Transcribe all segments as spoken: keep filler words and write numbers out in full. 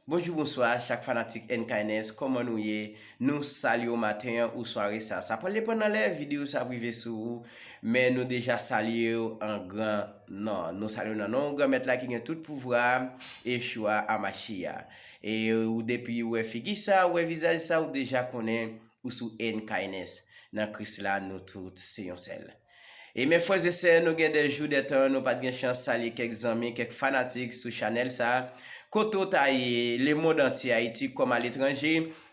Bonjou, bonswa, chak fanatik N K N S, kòman nou ye? Nou salye w maten an ou sware sa. Sa pral depann nan lè videyo sa ap rive sou ou, men nou deja salye w an gran non. Nou salye w nan non Granmèt la ki gen tout pouvwa, Yeshua Amashia. E ou depi ou wè figi sa, ou wè vizaj sa, ou deja konnen ou sou N K N S. Nan Kris la, nou tout se yon sèl. E men frè e sè, nou gen de jou de tan, nou pa t gen chans salye kèk zanmi, kèk fanatik sou chanèl sa. Kote w ta ye, lemonn antye, Ayiti kòm aletranje,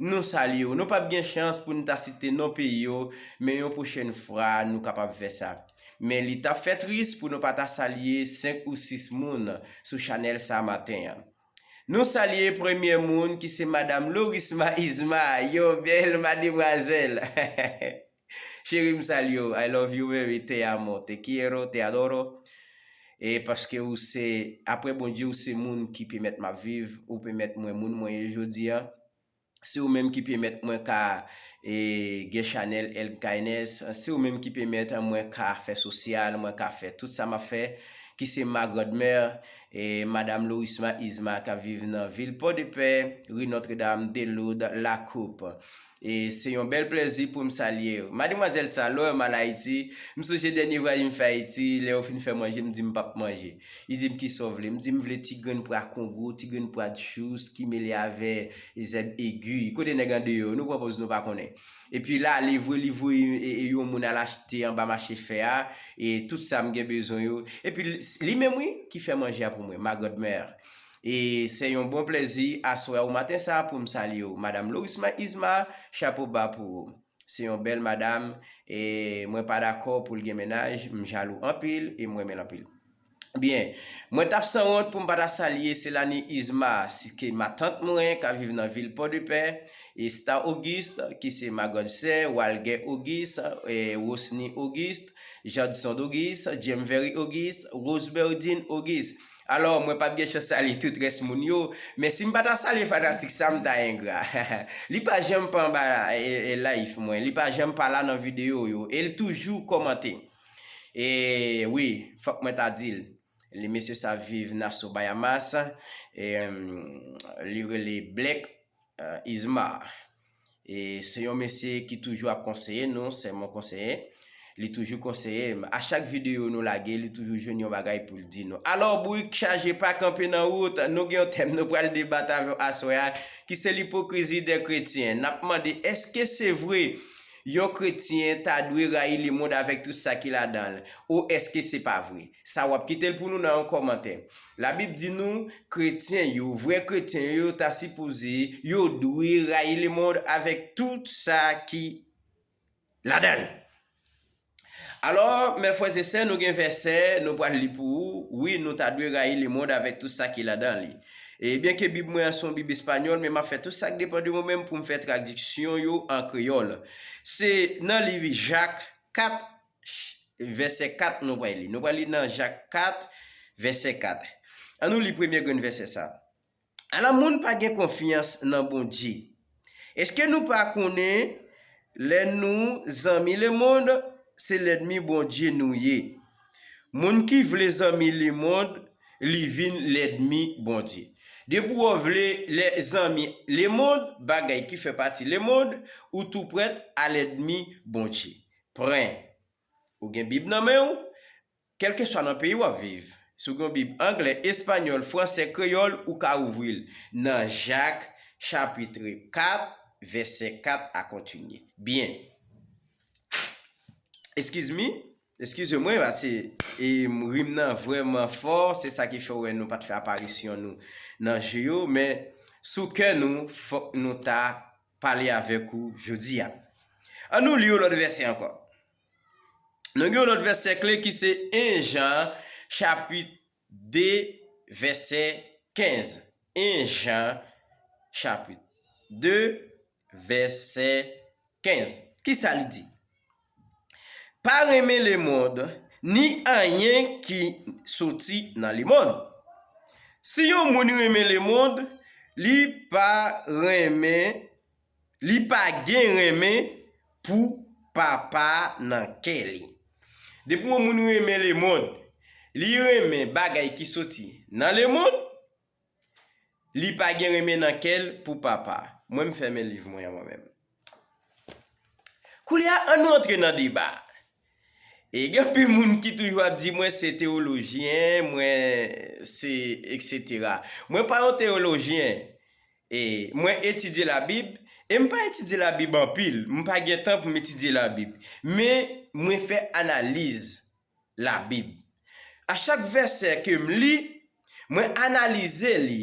nou salye w. Nou p ap gen chans pou n ta site non peyi yo, men yon pwochèn fwa, nou kapab fè sa. Men li t ap fè tris pou nou pa ta salye senk ou sis moun sou chanèl sa maten an. Nou salye premye moun ki se Madam Lorisma Isma, yon bèl mademwazèl. Cheri, m salye w. I love you, baby. Te amo, te quiero, te adoro. E paske ou se, apre Bondye, ou se moun ki pèmèt m ap viv, ou pèmèt mwen moun mwen ye jodi a. Se ou menm ki pèmèt mwen ka e, gen chanèl N K N S. Se ou menm ki pèmèt mwen ka fè sosyal, mwen ka fè tout sa m ap fè, ki se ma grand-mère, e, Madam Lorisma Isma, k ap viv nan vil Pòdepè, ri Nòtredam de Lod, Lakoup. E se yon bèl plèzi pou m salye w. Mademwazèl sa, lè w wè m al Ayiti, m sonje dènye vwayaj m fè Ayiti, lè yo fin fè manje, m di m p ap manje. Li di m, "Kisa w vle?" M di, "M vle ti grenn pwa Kongo, ti grenn pwa Djous ki mele avè zèb egi." Kote nèg andeyò? Nou pran pòz nou pa konnen. Epi l ale vre, li voye e, e, yon moun al achte anba mache fè a, e tout sa m gen bezwen yo. Epi l, li menm wi, ki fè manje a pou mwen, ma grand-mère. E se yon bon plèzi aswè a ou maten sa pou m salye w. Madam Lorisma Isma, chapo ba pou ou. Se yon bèl madam, e mwen pa dakò pou l gen mennaj, m jalou anpil e m renmen l anpil. Byen, mwen t ap sanwont pou m pa ta salye Selani Isma, ki se matant mwen, k ap viv nan vil Pòdepè, e Star Auguste, ki se ma grand sè, Walger Auguste, e Rosny Auguste, Jadson Auguste, Jemvery Auguste, Roseberdine Auguste. Alò, mwen p ap gen chans salye tout rès moun yo, men si m pa ta salye fanatik sa, m ta engra. Li pa janm pa anba e, e, live mwen, li pa janm pa la nan videyo yo, e l toujou kòmante. E wi, fòk mwen ta di l. Li mesye sa viv Nassau, Bahamas, e, li rele Black, e, Isma. E se yon mesye ki toujou ap konseye nou, se mon konseye. Li toujou konseye m. A chak videyo nou lage, li toujou jwenn yon bagay pou l di nou. Alò, bourik chaje pa kanpe nan wout, nou gen yon tèm nou pral debat avè w aswè a, ki se lipokrizi dè kretyen. N ap mande, èske se vre yon kretyen ta dwe rayi lemonn avèk tout sa ki ladan l? Ou èske se pa vre? Sa w ap kite l pou nou nan yon kòmantè. Labib di nou, kretyen yo, vrè kretyen yo, ta sipoze, yo dwe rayi lemonn avèk tout sa ki ladan l. Alò, mè frè e sè, nou gen vèsè, nou pral li pou ou. Wi, nou ta dwe rayi lemonn avèk tout sa ki ladan li. E byenke Bib mwen an se yon Bib espanyòl, men m ap fè tout sa k depann de mwen menm pou m fè tradiksyon yo an kreyòl. Se nan liv Jak kat, vèsè kat, nou pral li. Nou pral li nan Jak kat, vèsè kat. An nou li premye grenn vèsè sa. Ala moun pa gen konfyans nan Bondye. Èske nou pa konnen lè nou zanmi lemonn, se lènmi Bondye nou ye? Moun ki vle zanmi lemonn, li vin lènmi Bondye. Depi w vle lè zanmi lemonn, bagay ki fè pati lemonn, ou tou prèt a lènmi Bondye. Pran. Ou gen Bib nan men w, kèlkeswa nan peyi w ap viv. Si w gen yon Bib anglè, espanyòl, fransè, kreyòl, ou ka ouvri l nan Jak, chapit kat, vèsè kat a kontinye. Byen. Excuse me, eskize mwen, pase e, rim nan vrèman fò, se sa ki fè w wè nou pa t fè aparisyon nou nan je yo, men sou kè nou, fòk nou ta pale avèk ou jodi a. An nou li yon lòt vèsè ankò. Nou gen yon lòt vèsè kle ki se en Jan chapit de vèsè kenz. En Jan chapit de vèsè kenz. Kisa li di? Pa renmen lemonn, ni anyen ki soti nan lemonn. Si yon moun renmen lemonn, li pa renmen, li pa gen renmen pou Papa nan kè li. Depi yon moun renmen lemonn, li renmen bagay ki soti nan lemonn, Li pa gen renmen nan kè l pou papa. Mwen, m fèmen liv mwen an mwen menm. Koulye a, ann nou antre nan deba. E gen anpil moun ki toujou ap di mwen se teyolojyen, mwen se, etsetera. Mwen pa yon teyolojyen. E mwen etidye Labib, e m pa etidye Labib anpil, m pa gen tan pou m etidye Labib. Men, mwen fè analiz Labib. A chak vèsè ke m li, mwen analize li,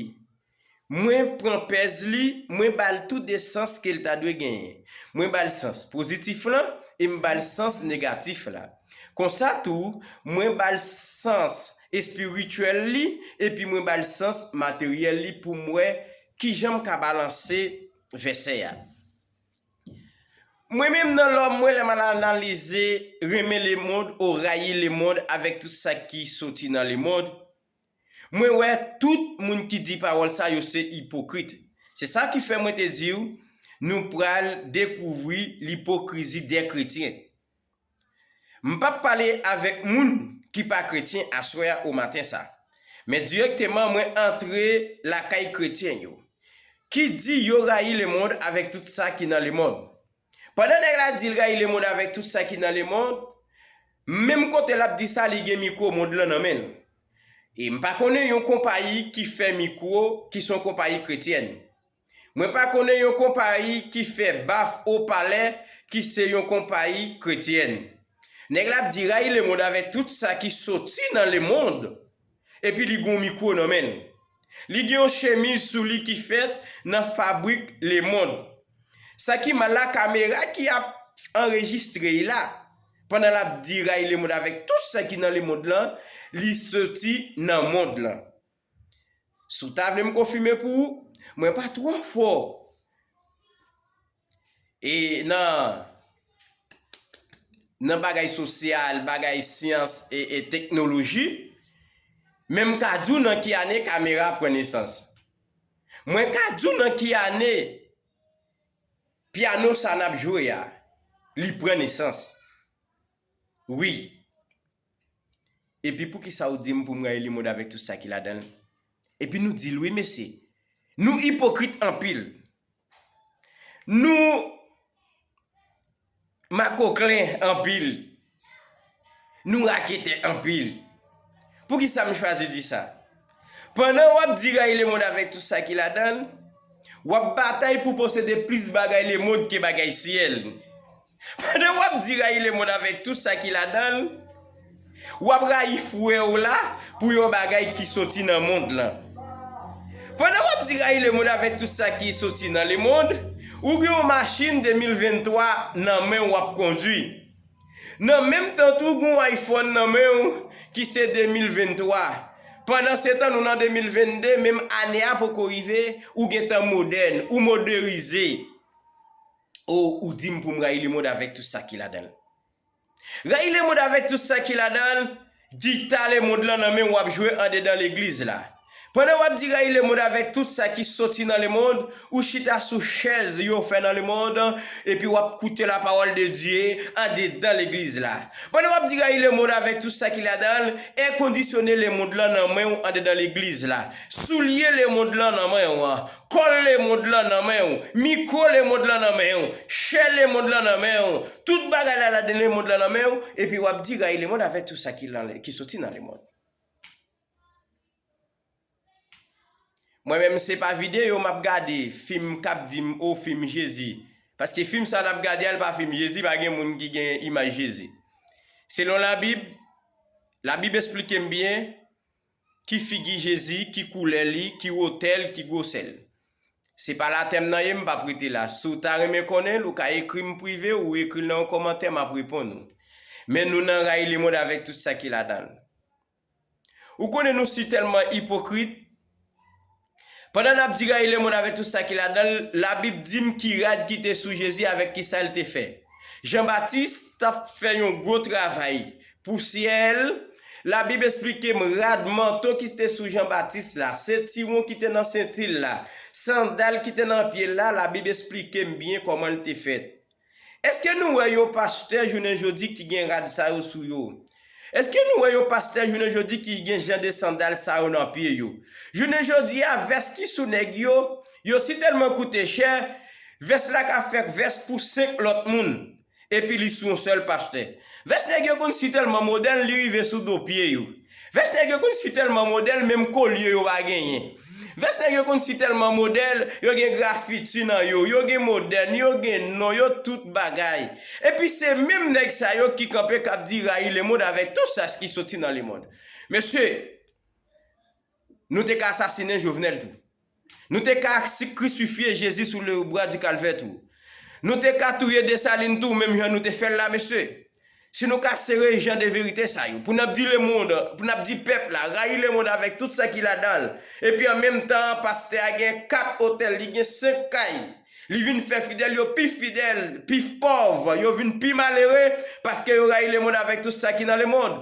mwen pran pèz li, mwen ba l tout de sans ke l ta dwe genyen. Mwen ba l sans pozitif lan e m ba l sans negatif la. Konsa tou, mwen ba l sans espirityèl li, epi mwen ba l sans materyèl li pou m wè kijan m ka balanse vèsè a. Mwen menm nan lòm mwen, lè m al analize renmen lemonn ou rayi lemonn avèk tout sa ki soti nan lemonn, mwen wè tout moun ki di pawòl sa yo se ipokrit. Se sa ki fè mwen te di w, nou pral dekouvri lipokrizi dè kretyen. M p ap pale avèk moun ki pa kretyen aswè a ou maten sa. Men dirèkteman mwen antre lakay kretyen yo, ki di yo rayi lemonn avèk tout sa ki nan lemonn. Pandan nèg la di l rayi lemonn avèk tout sa ki nan lemonn, menm kote l ap di sa, li gen mikwo mond lan nan men l. E m pa konnen yon konpayi ki fè mikwo ki se yon konpayi kretyèn. Mwen pa konnen yon konpayi ki fè baf opalè ki se yon konpayi kretyèn. Nèg la ap di rayi lemonn avèk tout sa ki soti nan lemonn, epi li gen yon mikwo nan men l. Li gen yon chemiz sou li ki fèt nan fabrik lemonn. Sa ki mal la, kamera ki ap anrejistre l la, pandan l ap di rayi lemonn avèk tout sa ki nan lemonn lan, li soti nan mond lan. Si w ta vle m konfime pou ou, mwen pa twò fò e nan, nan bagay sosyal, bagay syans e, e teknoloji, men m ka di w nan ki ane kamera pran nesans. Mwen ka di w nan ki ane pyano sa n ap jwe a, li pran nesans. Wi. Epi poukisa w di m pou m rayi lemonn avèk tout sa ki ladan l? Epi nou di l wi mesye. Nou ipokrit anpil. Nou makoklen anpil. Nou raketè anpil. Poukisa m chwazi di sa? Pandan w ap di rayi lemonn avèk tout sa ki ladan l, w ap batay pou posede plis bagay lemonn ke bagay syèl. Pandan w ap di rayi lemonn avèk tout sa ki ladan l, w ap rayi frè w la pou yon bagay ki soti nan mond lan. Pandan w ap di rayi lemonn avèk tout sa ki soti nan lemonn, ou gen yon machin de mil venntwa nan men w w ap kondwi. Nan menm tan tou, gen yon iPhone nan men w ki se de mil venntwa. Pandansetan, nou nan de mil vennde, menm ane a poko rive, ou gentan modèn, ou moderize. O, ou di m pou m rayi lemonn avèk tout sa ki ladan l. Rayi lemonn avèk tout sa ki ladan l, gita lemonn lan nan men w w ap jwe andedan legliz la. Pandan w ap di rayi lemonn avèk tout sa ki soti nan lemonn, ou chita sou chèz yo fè nan lemonn, epi w ap koute lapawòl de Dye andedan legliz la. Pandan w ap di rayi lemonn avèk tout sa ki ladan l, èkondisyone lemonn lan nan men w andedan legliz la. Soulye lemonn lan nan men w, kòl lemonn lan nan men w, mikwo lemonn lan nan men w, chè lemonn lan nan men w, tout bagay la ladan lemonn lan nan men w, epi w ap di rayi lemonn avèk tout sa ki lan, ki soti nan lemonn. Mwen menm se pa videyo m ap gade, fim k ap di m o fim Jezi. Paske fim sa n ap gade a, l pa fim Jezi, pa gen moun ki gen imaj Jezi. Selon Labib, Labib esplike m byen ki figi Jezi, ki koulè li, ki wotè l, ki gwosè l. Se pa la tèm nan ye, m p ap rete la. Si w ta renmen konnen l, ou ka ekri m prive, ou ekri l nan yon kòmantè, m ap reponn ou. Men nou nan rayi lemonn avèk tout sa ki ladan l. Ou konnen nou si tèlman ipokrit. Pandan n ap di rayi lemonn avèk tout sa ki ladan l, Labib di m ki rad ki te sou Jezi avèk ki sa l te fè. Jan Batis t ap fè yon gwo travay pou syèl. Labib esplike m rad manto ki te sou Jan Batis la, sentiwon ki te nan senti l la, sandal ki te nan pye l la, Labib esplike m byen kòman l te fèt. Èske nou wè yon pastè jounen jodi ki gen rad sa yo sou yo? Èske nou wè yon pastè jounen jodi ki gen jan de sandal sa yo nan pye yo? Jounen jodi a, vès ki sou nèg yo, yo si tèlman koute chè, vès la ka fè vès pou senk lòt moun. Epi li sou yon sèl pastè. Vès nèg yo konn si tèlman modèl, li rive sou do pye yo. Vès nèg yo konn si tèlman modèl, menm kolye yo pa genyen. Vès nèg yo konn si tèlman modèl, yo gen grafiti nan yo, yo gen modèl, yo gen non, yo tout bagay. Epi se menm nèg sa yo ki kanpe k ap di rayi lemonn avèk tout sa ki soti nan lemonn. Mesye, nou te ka asasinen Jovenel tou. Nou te ka si-, krisifye Jezi sou le bwa di Kalvè tou. Nou te ka touye Desalin tou, menm jan nou te fè l la, mesye. Si nou ka sere jan de verite sa yo, pou n ap di lemonn, pou n ap di pèp la, rayi lemonn avèk tout sa ki ladan l, epi an menm tan, pastè a gen kat otèl, li gen senk kay, li vin fè fidèl yo pi fidèl, pi pòv, yo vin pi malere, paske yo rayi lemonn avèk tout sa ki nan lemonn.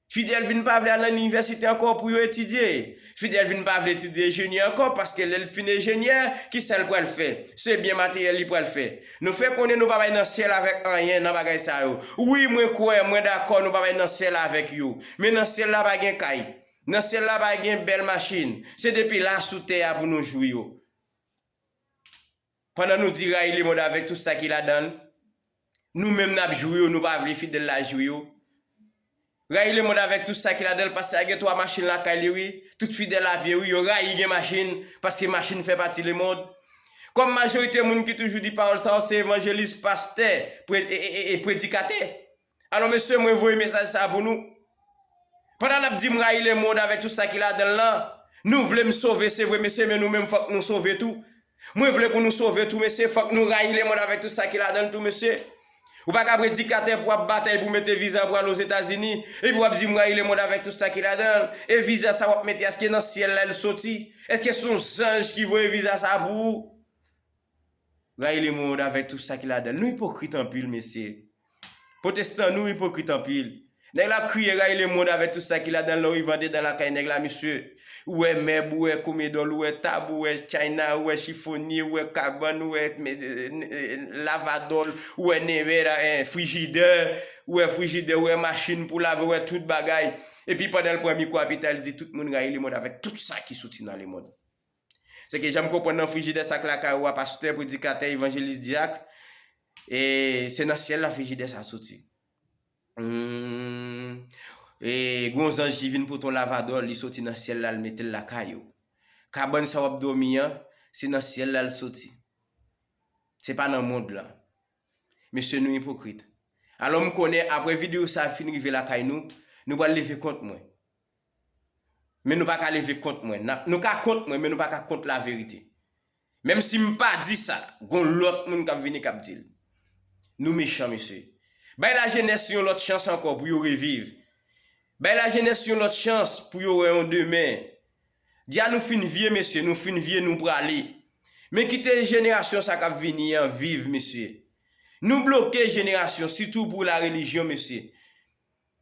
Fidèl vin pa vle al nan inivèsite ankò pou yo etidye. Fidèl vin pa vle etidye enjenyè ankò, paske lè l fin enjenyè, ki sa l pral fè? Se byen materyèl li pral fè. Nou fè konnen nou pa bay nan syèl avèk anyen nan bagay sa yo. Wi, mwen kwè, mwen dakò, nou pa bay nan syèl avèk yo. Men nan syèl la pa gen kay. Nan syèl la pa gen bèl machin. Se depi la sou tè a pou nou jwi yo. Pandan nou di rayi lemonn avèk tout sa ki ladan l, nou menm n ap jwi yo, nou pa vle fidèl la jwi yo. Rayi lemonn avèk tout sa ki ladan l, pastè a gen twa machin lakay li, wi. Tout fidèl ap ye, wi, yo rayi gen machin, paske machin fè pati lemonn. Kòm majorite moun ki toujou di pawòl sa yo, se evanjelis, pastè, pre-, e, e, e, e predikatè. Alò, mesye, mwen voye mesaj sa a pou nou. Pandan n ap di m rayi lemonn avèk tout sa ki ladan l lan, nou vle m sove, se vre, mesye, men nou menm fòk nou sove tou. Mwen vle pou nou sove tou, mesye, fòk nou rayi lemonn avèk tout sa ki ladan l tou, mesye. Ou pa ka predikatè pou w ap batay pou mete viza pou al Ozetazini, epi w ap di m rayi lemonn avèk tout sa ki ladan l. E viza sa w ap mete, èske nan syèl la l soti? Èske se yon zanj ki voye viza sa pou ou? Rayi lemonn avèk tout sa ki ladan l. Nou ipokrit anpil, mesye. Pwotestan, nou ipokrit anpil. Nèg la ap kriye rayi lemonn avèk tout sa ki ladan l, lè w rive andedan lakay nèg la, mesye. Ou wè mèb, ou wè komedòl, ou wè tab, ou wè china, ou wè chifonye, ou wè kabann, ou wè, e, e, e, lavadòl, ou wè nevera, e, frijidè, ou wè frijidè, ou wè machin pou lave, ou wè tout bagay. Epi pandan l pran mikwo a pita, l di tout moun rayi lemonn avèk tout sa ki soti nan lemonn. Se ke jan m konprann nan frijidè sa k lakay ou a, pastè, predikatè, evanjelis, dyak, e se nan syèl la frijidè sa soti. Hmm, e gon zanj ki vin pote yon lavadòl, li soti nan syèl la, l mete l lakay ou. Kabann sa w ap dòmi an, se nan syèl la l soti. Se pa nan mond lan. Mesye, nou ipokrit. Alò, m konnen apre videyo sa a fin rive lakay nou, nou pral leve kont mwen. Men nou pa ka leve kont mwen. N ap, nou ka kont mwen, men nou pa ka kont laverite. Menm si m pa di sa, gon lòt moun k ap vini k ap di l. Nou mechan, mesye. Bay lajenès yon lòt chans ankò pou yo reviv. Bay lajenès yon lòt chans pou yo wè yon demen. Di a nou fin vye, mesye, nou fin vye, nou prale. Men kite jenerasyon sa k ap vini an viv, mesye. Nou bloke jenerasyon, sitou pou larelijyon, mesye.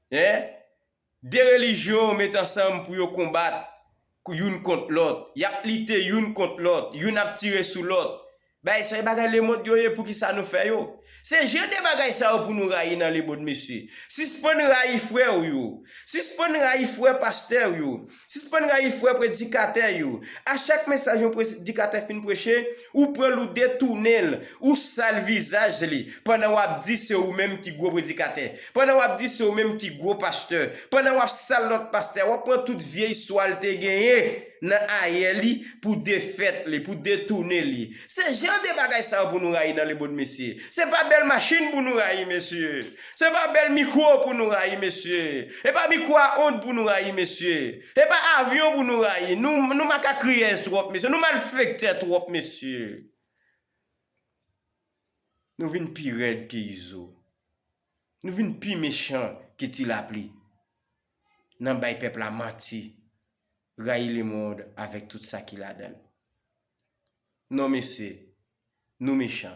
Hein? De relijyon met ansanm pou yo konbat youn kont lòt. Y ap lite youn kont lòt. Youn ap tire sou lòt. Bay, se bagay lemonn yo ye, poukisa nou fè yo? Se jan de bagay sa yo pou nou rayi nan lemonn, mesye. Sispann rayi frè w yo. Sispann rayi frè pastè w yo. Sispann rayi frè predikatè yo. A chak mesaj yon predikatè fin preche, ou pran l, ou detounen l, ou sal vizaj li, pandan w ap di se ou menm ki gwo predikatè, pandan w ap di se ou menm ki gwo pastè, pandan w ap sal lòt pastè, w ap pran tout vye istwa l te genyen nan ayè li pou defèt li, pou detounen li. Se jan de bagay sa yo pou nou rayi nan lemonn, mesye. Se pa bèl machin pou nou rayi, mesye. Se pa bèl mikwo pou nou rayi, mesye. E pa mikwo a ond pou nou rayi, mesye. E pa avyon pou nou rayi. Nou, nou makak riyèz twòp, mesye. Nou malfektè twòp, mesye. Nou vin pi rèd ke Izo. Nou vin pi mechan ke Ti Lapli. Nan bay pèp la manti. Rayi lemonn avèk tout sa ki ladan l. Non, mesye. Nou mechan.